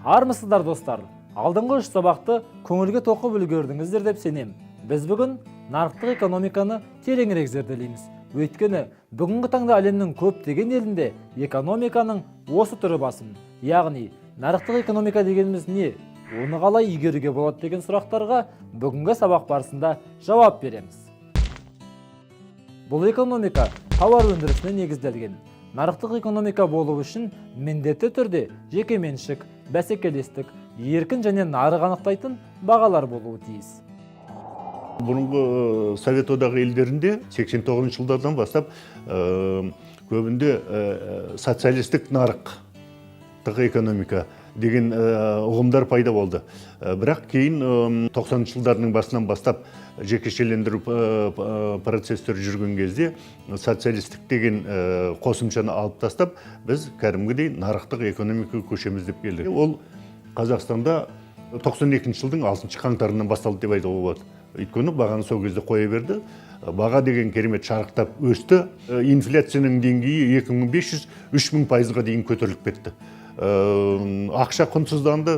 Армысыздар, достар! Алдыңғы үш сабақты көңілге тоқып үлгердіңіздер деп сенем. Біз бүгін нарықтық экономиканы тереңірек зерделейміз. Өйткені бүгінгі таңда әлемнің көптеген елінде экономиканың осы түрі басым. Яғни нарықтық экономика дегеніміз не? Оны қалай игеруге болады деген сұрақтарға бүгінгі сабақ барысында жауап береміз. Бұл экономика тауар өндірісіне негізделген. Нарықтық экономика болу үшін міндетті түрде жекеменшік, бәсекелестік, еркін және нарық анықтайтын бағалар болуы тиіс. Бұрынғы Совет Одағы елдерінде 89 жылдардан бастап көбінде социалистік нарықтық экономика деген ұғымдар пайда болды. Бірақ кейін 90 жылдардың басынан бастап жекешелендіру процестері жүрген кезде социалистік деген қосымшаны алып тастап, біз кәдімгідей нарықтық экономикаға көшеміз деп келдік. Ол Қазақстанда 92 жылдың 6 қаңтарынан басталды деп айтуға болады. Өйткені бағаны сол кезде қоя берді. Баға деген керемет шарықтап өсті. Инфляцияның деңгейі 2500-3000 пайызға дейін көтеріліп кетті. Ақша құнсызданды,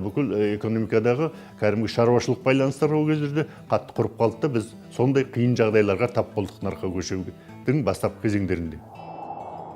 бүкіл экономикадағы кәдімгі шаруашылық байланыстары ол кездерде қатты құрып қалды да, біз сондай қиын жағдайларға тап болдық нарыққа көшудің бастапқы кезеңдерінде.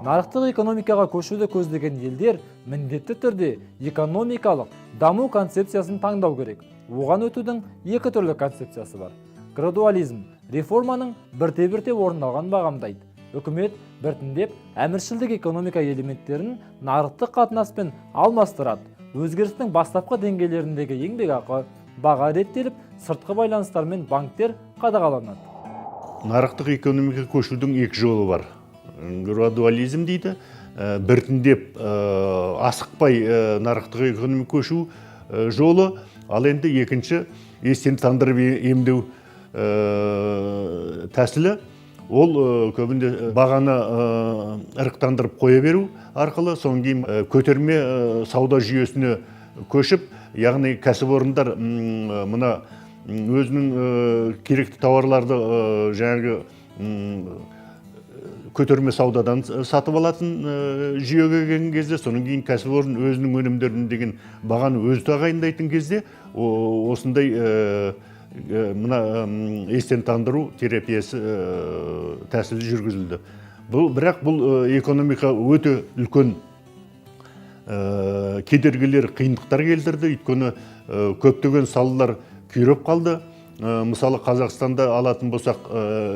Нарықтық экономикаға көшуді көздеген елдер міндетті түрде экономикалық даму концепциясын таңдау керек. Оған өтудің екі түрлі концепциясы бар. Градуализм реформаның бірте-бірте орындалған бағамдайды. Үкімет біртіндеп әміршілдік экономика элементтерін нарықтық қатынаспен алмастырады. Өзгерістің бастапқы деңгейлеріндегі еңбекақы, баға реттеліп, сыртқы байланыстар мен банктер қадағаланады. Нарықтық экономикаға көшудің екі жолы бар. Градуализм дейді, біртіндеп, асықпай нарықтық экономикаға көшу жолы, ал енді екінші естен тандырып емдеу тәсілі. Ол көбінде бағаны ырықтандырып қоя беру арқылы, содан кейін көтерме сауда жүйесіне көшіп, яғни кәсіпорындар мына өзінің керекті тауарларды жаңағы көтерме саудадан сатып алатын жүйеге келген кезде, содан кейін кәсіпорын өзінің өнімдерін деген бағаны өзі тағайындайтын кезде, осындай мына естен тандыру терапиясы тәсілі жүргізілді. Бұл бірақ бұл экономика өте үлкен кедергілер, қиындықтар келтірді, өйткені көптеген салалар күйреп қалды. Мысалы, Қазақстанда алатын болсақ,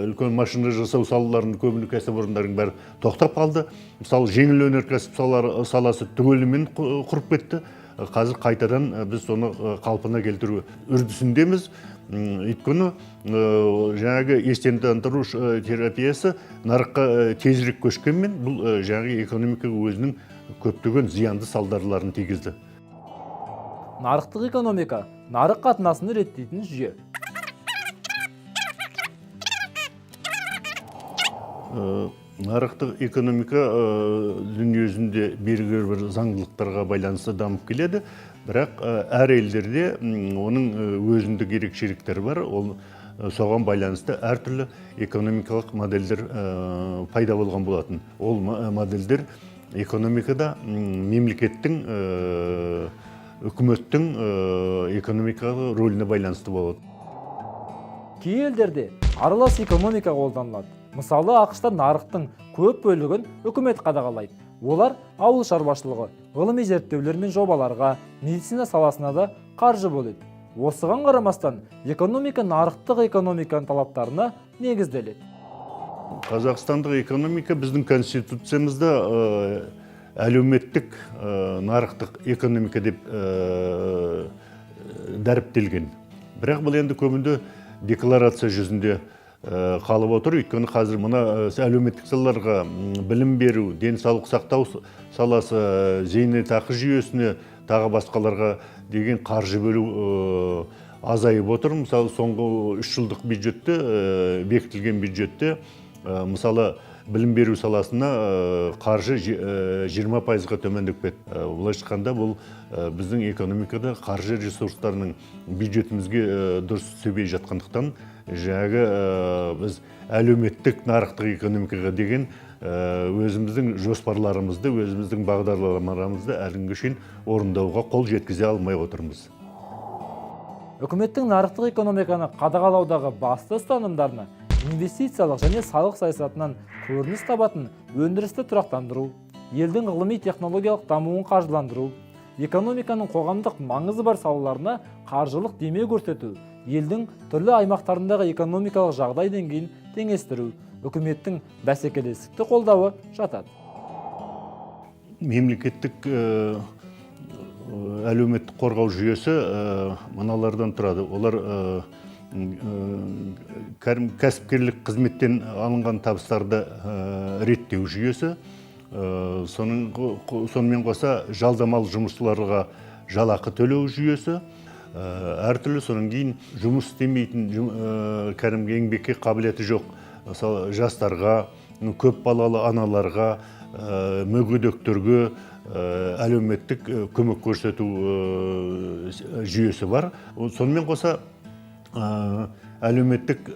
үлкен машина жасау салаларының көбіне кәсіпорындардың бәрі тоқтап қалды. Мысалы, жеңіл өнеркәсіп саласы түгелімен құрып кетті. Қазір қайтадан біз соны қалпына келтіру үрдісіндеміз. Өйткені жаңағы естен тандыру терапиясы нарыққа тезірек көшкенмен, бұл жаңағы экономикаға өзінің көптеген зиянды салдарларын тигізді. Нарықтық экономика нарық қатынасын реттейтін жүйе. Нарықтық экономика дүние жүзінде белгілі бір заңдылықтарға байланысты дамып келеді, бірақ әр елдерде оның өзіндік ерекшеліктері бар. Ол соған байланысты әртүрлі экономикалық модельдер пайда болған болатын. Ол модельдер экономикада мемлекеттің, үкіметтің экономикалық рөліне байланысты болады. Кей елдерде аралас экономика қолданылады. Мысалы, АҚШ-та нарықтың көп бөлігін үкімет қадағалайды. Олар ауыл шаруашылығы, ғылыми зерттеулер мен жобаларға, медицина саласына да қаржы бөледі. Осыған қарамастан, экономика нарықтық экономиканың талаптарына негізделеді. Қазақстандық экономика біздің конституциямызда әлеуметтік нарықтық экономика деп дәріптелген. Бірақ бұл енді көбінде декларация жүзінде қалып отыр, өйткені қазір мына әлеуметтік салаларға, білім беру, денсаулық сақтау саласы, зейнетақы жүйесіне, тағы басқаларға деген қаржы бөлу азайып отыр. Мысалы, соңғы 3 жылдық бюджетте, бекітілген бюджетте, мысалы, Білім беру саласына қаржы 20%-ға төмендеп кетті. Былайша айтқанда, бұл біздің экономикада қаржы ресурстарының бюджетімізге дұрыс түспей жатқандықтан, жаңағы біз әлеуметтік нарықтық экономикаға деген өзіміздің жоспарларымызды, өзіміздің бағдарламаларымызды әлі күнге шейін орындауға қол жеткізе алмай отырмыз. Үкіметтің нарықтық экономиканы қадағалаудағы басты ұстанымдарына инвестициялық және салық саясатынан көрініс табатын өндірісті тұрақтандыру, елдің ғылыми технологиялық дамуын қаржыландыру, экономиканың қоғамдық маңызы бар салаларына қаржылық демеу көрсету, елдің түрлі аймақтарындағы экономикалық жағдай деңгейін теңестіру, үкіметтің бәсекелестікті қолдауы жатады. Мемлекеттік әлеуметтік қорғау жүйесі мыналардан тұрады. Олар кәсіпкерлік қызметтен алынған табыстарды реттеу жүйесі, сонымен қоса жалдамалы жұмысшыларға жалақы төлеу жүйесі, әртүрлі, содан кейін жұмыс істемейтін, кәдімгі еңбекке қабілеті жоқ, мысалы, жастарға, көп балалы аналарға, мүгедектерге әлеуметтік көмек көрсету жүйесі бар. Сонымен қоса әлеуметтік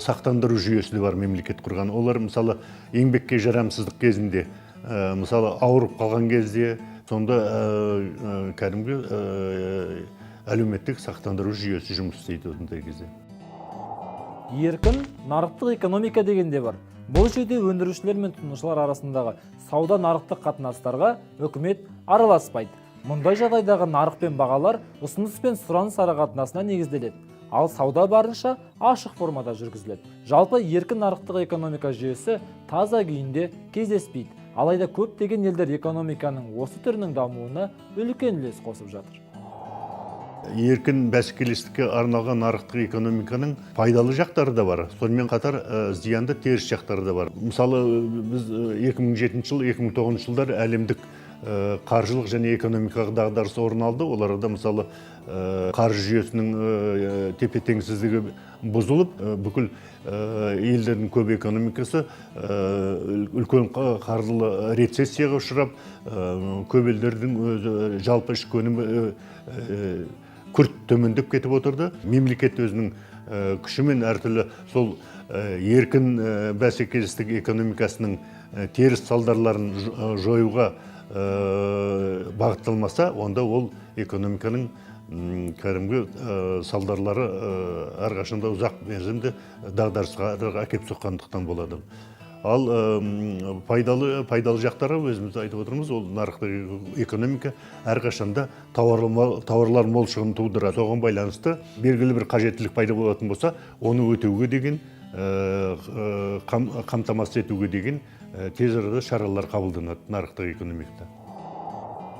сақтандыру жүйесі де бар мемлекет құрған. Олар, мысалы, еңбекке жарамсыздық кезінде, мысалы, ауырып қалған кезде, сонда кәдімгі әлеуметтік сақтандыру жүйесі жұмыс істейді ондай кезде. Еркін нарықтық экономика деген де бар. Бұл жүйеде өндірушілер мен тұтынушылар арасындағы сауда нарықтық қатынастарға үкімет араласпайды. Мұндай жағдайдағы нарық пен бағалар ұсыныс пен сұраныс арақатынасына негізделеді, ал сауда барынша ашық формада жүргізіледі. Жалпы, еркін нарықтық экономика жүйесі таза күйінде кездеспейді, алайда көптеген елдер экономиканың осы түрінің дамуына үлкен үлес қосып жатыр. Еркін бәсекелестікке арналған нарықтық экономиканың пайдалы жақтары да бар, сонымен қатар зиянды теріс жақтары да бар. Мысалы, біз 2007 жыл, 2009 жылдар әлемдік қаржылық және экономикалық дағдарыс орын алды. Оларда, мысалы, қаржы жүйесінің тепе теңсіздігі бұзылып, бүкіл елдердің көп экономикасы үлкен қаржылы рецессияға ұшырап, көп елдердің өзі жалпы ішкі өнімі күрт төмендеп кетіп отырды. Мемлекет өзінің күшімен әртүрлі сол еркін бәсекелестік экономикасының теріс салдарларын жоюға бағытталмаса, онда ол экономиканың кәдімгі салдарлары әрқашанда ұзақ мерзімді дағдарысқа әкеліп соққандықтан болады. Ал пайдалы жақтары, өзіміз айтып отырмыз, ол нарықтық экономика әрқашанда тауарлар молшығын тудырады. Соған байланысты белгілі бір қажеттілік пайда болатын болса, оны өтеуге деген, қамтамасыз етуге деген тез арада шаралар қабылданады нарықтық экономикада.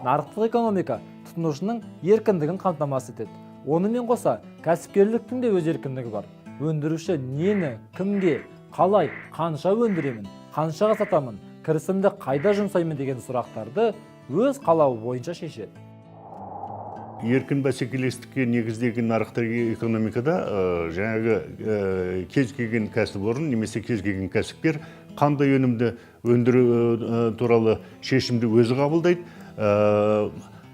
Нарықтық экономика тұтынушының еркіндігін қамтамасыз етеді. Онымен қоса кәсіпкерліктің де өз еркіндігі бар. Өндіруші нені, кімге, қалай, қанша өндіремін, қаншаға сатамын, кірісімді қайда жұмсаймын деген сұрақтарды өз қалауы бойынша шешеді. Еркін бәсекелестікке негізделген нарықтық экономикада жаңағы кез келген кәсіпорын немесе кез келген кәсіпкер қандай өнімді өндіру туралы шешімді өзі қабылдайды.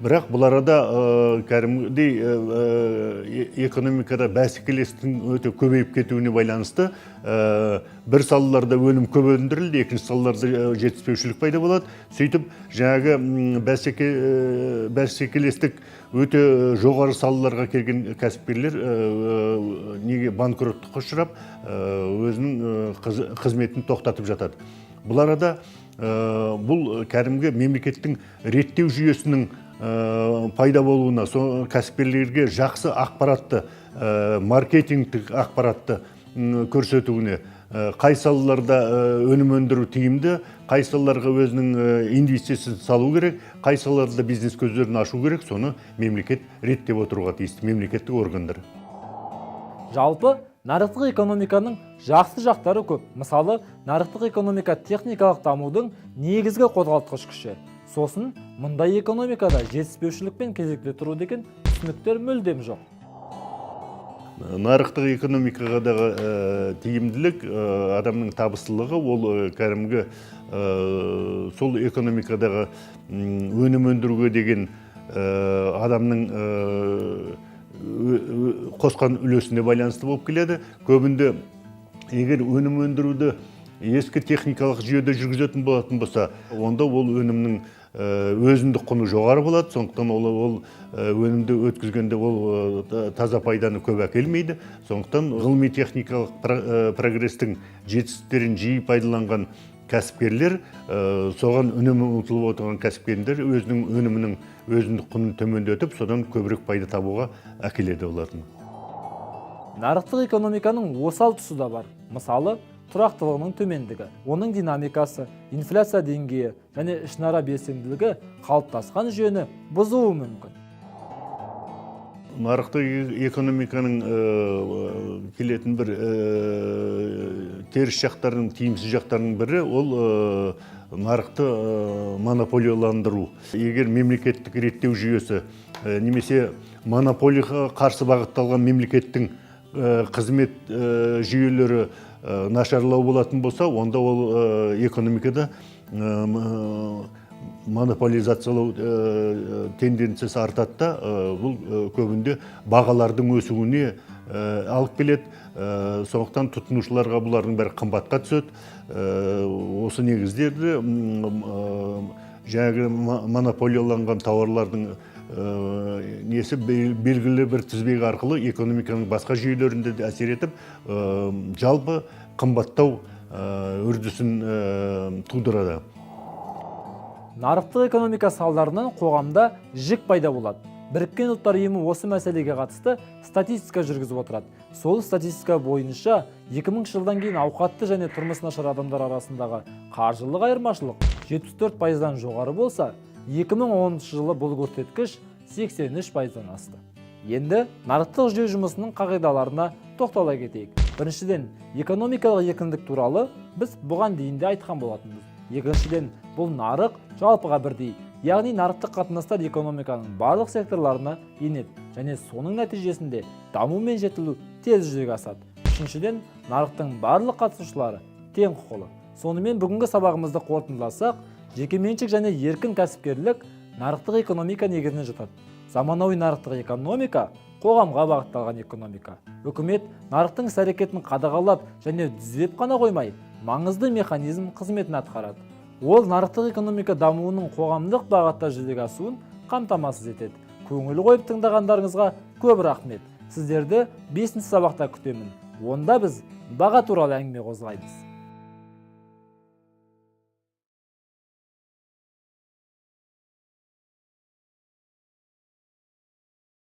Бірақ бұл арада кәдімгідей экономикада бәсекелестіктің өте көбейіп кетуіне байланысты бір салаларда өнім көп өндірілді, екінші салаларда жетіспеушілік пайда болады. Сөйтіп жаңағы бәсекелестік өте жоғары салаларға келген кәсіпкерлер неге банкроттыққа ұшырап, өзінің қызметін тоқтатып жатады. Бұл арада бұл кәдімгі мемлекеттің реттеу жүйесінің пайда болуына, со кәсіпкерлерге жақсы ақпаратты, маркетингтік ақпаратты көрсетуіне, қай салаларда өнім өндіру тиімді, қай салаларға өзінің инвестициясын салу керек, қай салаларда бизнес көздерін ашу керек, соны мемлекет реттеп отыруға тиісті, мемлекеттік органдар. Жалпы, нарықтық экономиканың жақсы жақтары көп. Мысалы, нарықтық экономика техникалық дамудың негізгі қозғалтқыш күші. Сосын мұндай экономикада жетіспеушілік пен кезекте тұру деген түсініктер мүлдем жоқ. Нарықтық экономикадағы тиімділік, адамның табыстылығы ол кәдімгі сол экономикадағы өнім өндіруге деген адамның қосқан үлесіне байланысты болып келеді. Көбінде егер өнім өндіруді ескі техникалық жүйеде жүргізетін болатын болса, онда ол өнімнің өзіндік құны жоғары болады, сондықтан ол өнімді өткізгенде ол таза пайданы көп әкелмейді. Сондықтан ғылыми техникалық прогрестің жетістіктерін жиі пайдаланған кәсіпкерлер, соған үнемі ұмтылып отырған кәсіпкерлер өзінің өнімінің өзіндік құнын төмендетіп, содан көбірек пайда табуға әкеледі олардың. Нарықтық экономиканың осал тұсы да бар. Мысалы, тұрақтылығының төмендігі, оның динамикасы, инфляция деңгейі және ішінара белсенділігі қалыптасқан жүйені бұзуы мүмкін. Нарықтық экономиканың келетін бір теріс жақтарының, тиімсіз жақтарының бірі ол нарықты монополияландыру. Егер мемлекеттік реттеу жүйесі немесе монополияға қарсы бағытталған мемлекеттің қызмет жүйелері нашарлау болатын болса, онда ол экономикада монополизациялау тенденциясы артады да, бұл көбінде бағалардың өсуіне алып келеді. Сондықтан тұтынушыларға бұлардың бәрі қымбатқа түседі. Осы негіздерде жаңағы монополияланған тауарлардың несі белгілі бір тізбек арқылы экономиканың басқа жүйелерінде де әсер етіп, жалпы қымбаттау үрдісін тудырады. Нарықтық экономика салдарынан қоғамда жік пайда болады. Біріккен Ұлттар Ұйымы осы мәселеге қатысты статистика жүргізіп отырады. Сол статистика бойынша 2000 жылдан кейін ауқатты және тұрмысы нашар адамдар арасындағы қаржылық айырмашылық 74%-дан жоғары болса, 2010 жылы бұл көрсеткіш 83%-дан асты. Енді нарықтық жүйе жұмысының қағидаларына тоқтала кетейік. Біріншіден, экономикалық еркіндік туралы біз бұған дейін де айтқан болатынбыз. Екіншіден, бұл нарық жалпыға бірдей, яғни нарықтық қатынастар экономиканың барлық секторларына енеді және соның нәтижесінде даму мен жетілу тез жүзеге асады. Үшіншіден, нарықтың барлық қатысушылары тең құқылы. Сонымен, бүгінгі сабағымызды қорытындыласақ, жекеменшік және еркін кәсіпкерлік нарықтық экономика негізіне жатады. Заманауи нарықтық экономика — қоғамға бағытталған экономика. Үкімет нарықтың іс әрекетін қадағалап және түзеп қана қоймай, маңызды механизм қызметін атқарады. Ол нарықтық экономика дамуының қоғамдық бағытта жүзеге асуын қамтамасыз етеді. Көңіл қойып тыңдағандарыңызға көп рахмет. Сіздерді бесінші сабақта күтемін. Онда біз баға туралы әңгіме қозғаймыз.